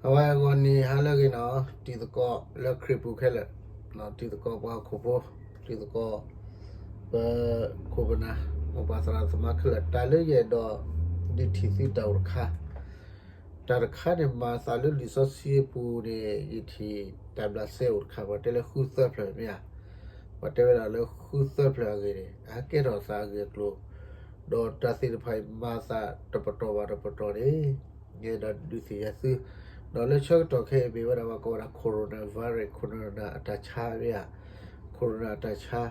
အဝဲအဂီၢ်န့ၣ် ဟါလၢအဂ့ၤနီၤ, တံၤသကိးလၢခရံာ်ပူၤခဲလၢာ်, တံၤသကိးပှၤဟီၣ်ခိၣ်ဖိ, တံၤသကိး ပခိၣ်ပနၢ်, ပှၤသရၣ်သမါခဲလၢာ်, တၢ်လၢယအဲၣ်ဒိးဒုးထံၣ်သုတၢ်အိၣ်တခါ, တၢ်တခါန့ၣ် မၤသးလၢလံာ်စီဆှံအပူၤန့ၣ် ယထံၣ်တၢ်ဘျးစဲအိၣ်တခါ, ပှၤတဲလၢဃုသၢဖျၢၣ်မ့ၢ်ဧါ, ပှၤတဲဝဲဒၣ်လၢဃုသၢဖျၢၣ်အဂ့ၢ်န့ၣ် အကဲထီၣ်သးအဂ့ၢ်အကျိၤ, ဒီးတၢ်သ့ၣ်တဖၣ်အံၤမၤသးတပတီၢ်ဘၣ်တပတီၢ်န့ၣ် ယအဲၣ်ဒိးဒုးသ့ၣ်ညါသု, ဒီးလၢဆၢကတီၢ်ခဲအံၤမ့ၢ်ဝဲဒၣ်ပှၤကိးဝဲဒၣ် coronavirus, corona အတၢ်ဆါမ့ၢ်ဧါ, corona အတၢ်ဆါ,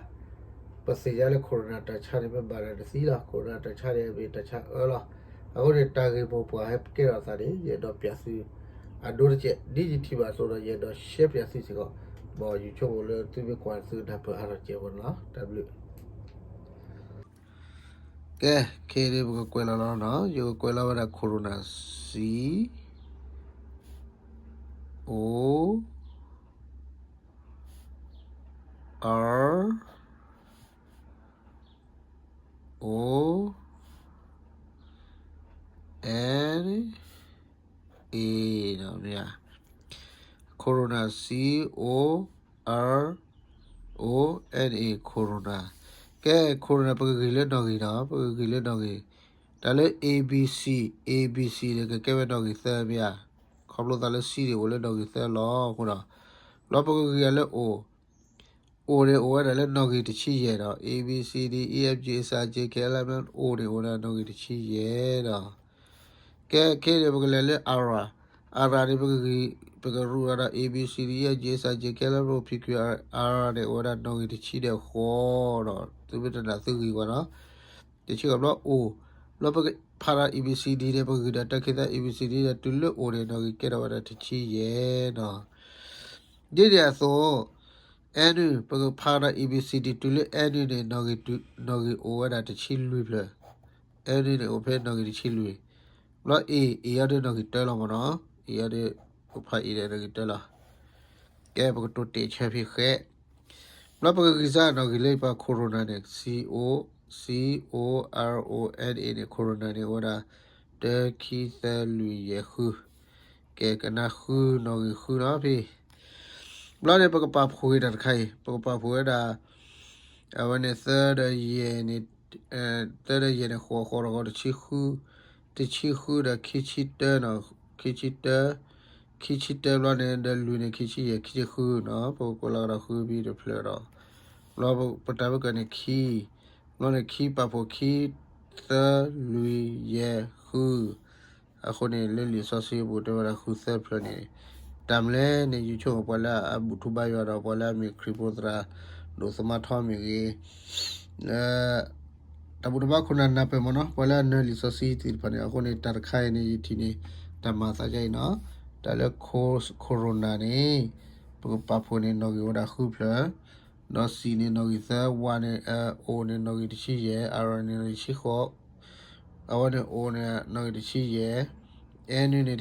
ပသ့ၣ်ညါလၢ corona အတၢ်ဆါန့ၣ် မ့ၢ်ဘၣ်တၢ်တသံလီၤ, corona အတၢ်ဆါန့ၣ် မ့ၢ်တၢ်ဆါအၢလီၤ. အဃိန့ၣ် တၢ်ဂ့ၢ်မိၢ်ပှၢ်ဟဲကဲထီၣ်သးန့ၣ် ယအဲၣ်ဒိးပျးသု အဒိတကဲး, ဒ်ယထံၣ်ဘၣ်အသိးဒီး ယအဲၣ်ဒိးရှဲပျးသုစ့ၢ်ကီး, ဘၣ်ယဆိကမိၣ်လၢသုမ့ၢ်ကွၢ်သုနၢ်ပၢၢ်အါထီၣ်ကဲးဖိန့ၣ်လီၤ. တၢ်ဘျုး ကဲ, ခဲအံၤန့ၣ် ပကကွဲးလီၤလီၤနီၤ, ယကကွဲးလီၤဝဲဒၣ် corona, C O R O N A နီၤ, မ့ၢ်ဧါ, corona, C O R O N A, corona. ကဲ corona ပကဂ့ၤလၢနီၣ်ဂံၢ်နီၤ, ပကဂ့ၤလၢနီၣ်ဂံၢ်, တၢ်လၢ A B C, A B C န့ၣ် ကကဲဝဲနီၣ်ဂံၢ်သၢမ့ၢ်ဧါ, ခီဖျိသးလၢ C န့ၣ် အိၣ်လၢနီၣ်ဂံၢ်သၢလီၤအဃိဒီး, ဘျီပကဂ့ၤအီၤလၢ O, O န့ၣ် အိၣ်ဝဲဒၣ်လၢနီၣ်ဂံၢ်တဆံယဲၢ်ဒီး A B C D E F G H I J K L M N O န့ၣ် အိၣ်ဝဲဒၣ်နီၣ်ဂံၢ်တဆံယဲၢ်ဒီး, ကဲ ခဲအံၤန့ၣ် ပကလဲၤလၢ ara, ara န့ၣ် ပကဂံၢ်, ပကရူးအီၤဒီး A B C D E F G H I J K L M N O P Q R, ara န့ၣ် အိၣ်ဝဲဒၣ်နီၣ်ဂံၢ်တဆံဒီးဃိးဒီး သုမ့ၢ်တနာ်သုဂံၢ်ဝဲနီၤ, တဆံဃိးဘျီ O, ဘျီပကဖးဒီး A B C D န့ၣ် ပကဂံၢ်ဒီးတၢ်ခံသၢ A B C D ဒီးတုၤလၢ O န့ၣ် နီၣ်ဂံၢ်ကဲထီၣ်ဝဲဒၣ်တဆံယဲၢ်နီၤ. ဒ်န့ၣ်အသိး N ပကဖးဒီး A B C D တုၤလၢ N န့ၣ် နီၣ်ဂံၢ်အိၣ်ဝဲဒၣ်တဆံလွံၢ်ဖျၢၣ်, N န့ၣ် အိၣ်ဖဲနီၣ်ဂံၢ်တဆံလွံၢ်, ဘျီ A, A အံၤဒီးနီၣ်ဂံၢ်တၢလီၤမ့ၢ်နီၤ, A အံၤဒီး ပဖး A ဒီးနီၣ်ဂံၢ်တၢလီၤ. ကဲ ပကတိၤတဲာ်ဆၢဖဲဃဲ, ဘျီပကဂံၢ်စၢ်နီၣ်ဂံၢ်လၢပှၤ corona န့ၣ် C O, C O R O N A န့ၣ် corona န့ၣ် အိၣ်ဝဲဒၣ် တၢ ခံ သၢ လွံၢ် ယဲၢ် ဃု, ကဲ ကနၣ်ဃု နီၣ်ဂံၢ်ဃုနီၤဖဲ ဘျီန့ၣ် ပကပာ်ဖှိၣ်က့ၤတၢ်တခါအံၤ, ပကပာ်ဖှိၣ်ဝဲဒၣ် အဝဲန့ၣ် သၢဒီးယဲၢ်န့ၣ်, သၢဒီးယဲၢ်န့ၣ် ဃိးဃိးဒီးဃိး တဆံဃု, တဆံဃုဒီးခံဆံတၢနီၤ, ခံဆံတၢ, ခံဆံတၢဘျီန့ၣ် ဒီးလွံၢ်န့ၣ် ခံဆံယဲၢ် ခံဆံဃုနီၤ, ပကကွဲးလီၤကဒီးဃုဘံၣ်တဖျၢၣ်ဒီး, ဘျီပတၢ်ဘၢၣ်ကၢန့ၣ်ခံ, ဘျီန့ၣ်ခံပာ်ဖှိၣ်ခံ, သၢ လွံၢ် ယဲၢ် ဃု အဃိန့ၣ် လၢလံာ်စီဆှံအပူၤ တဲဝဲဒၣ်ဃုသၢဖျၢၣ်န့ၣ်, တၢ်မနုၤလဲၣ်န့ၣ် ယဆိကမိၣ်ပှၤလၢအဘူၣ်ထီၣ်ဘါယွၤဒီး ပှၤလၢအမ့ၢ်ခရံာ်ဖိသရၣ် ဒိၣ်သမါထီမ့ၢ်ဂ့ၤ, လၢ တၢ်ဘူၣ်တၢ်ဘါခိၣ်နၢ်နၢ်ပၢၢ်မ့ၢ်နီၤ, ပှၤလၢအနၢၤလံာ်စီဆှံသ့ၣ်တဖၣ်န့ၣ်, အဃိန့ၣ် တၢ်တခါအံၤန့ၣ် ယထံၣ်န့ၣ် တၢ်မၤသးဒ်အံၤနီၤ, တၢ်လၢ corona န့ၣ် ပကပာ်ဖှိၣ်န့ၣ် နီၣ်ဂံၢ်ဝဲဒၣ်ဃုဖျၢၣ်, ဒီး C န့ၣ် နီၣ်ဂံၢ်သၢ, ဝါ န့ၣ်, O န့ၣ် နီၣ်ဂံၢ်တဆံယဲၢ်, R န့ၣ် နီၣ်ဂံၢ်တဆံဃိး, အဝဲန့ၣ် O န့ၣ် နီၣ်ဂံၢ်တဆံယဲၢ်, N န့ၣ်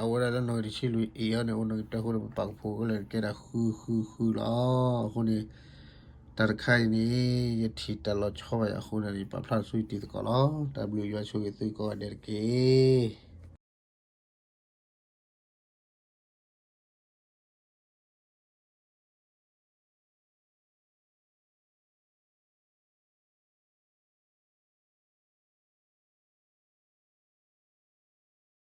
အဝဲဒၣ်လၢနီၣ်ဂံၢ်တဆံလွံၢ်, A အံၤန့ၣ် အိၣ်နီၣ်ဂံၢ်တၢအဃိန့ၣ် ပပာ်ကဖှိၣ်ကလဲၣ် ကဲဒၣ်ဃုဃုဃုလီၤ. အဃိန့ၣ် တၢ်တခါအံၤန့ၣ် ယထံၣ်တၢ်လီၤဆီဘၣ်ယၤအဃိန့ၣ် ယပာ်ဖျါထီၣ်ဆူတံၤသကိးလီၤ. တၢ်ဘျုးယွၤဆိၣ်ဂ့ၤသုကိးဂၤဒဲးတက့ၢ်.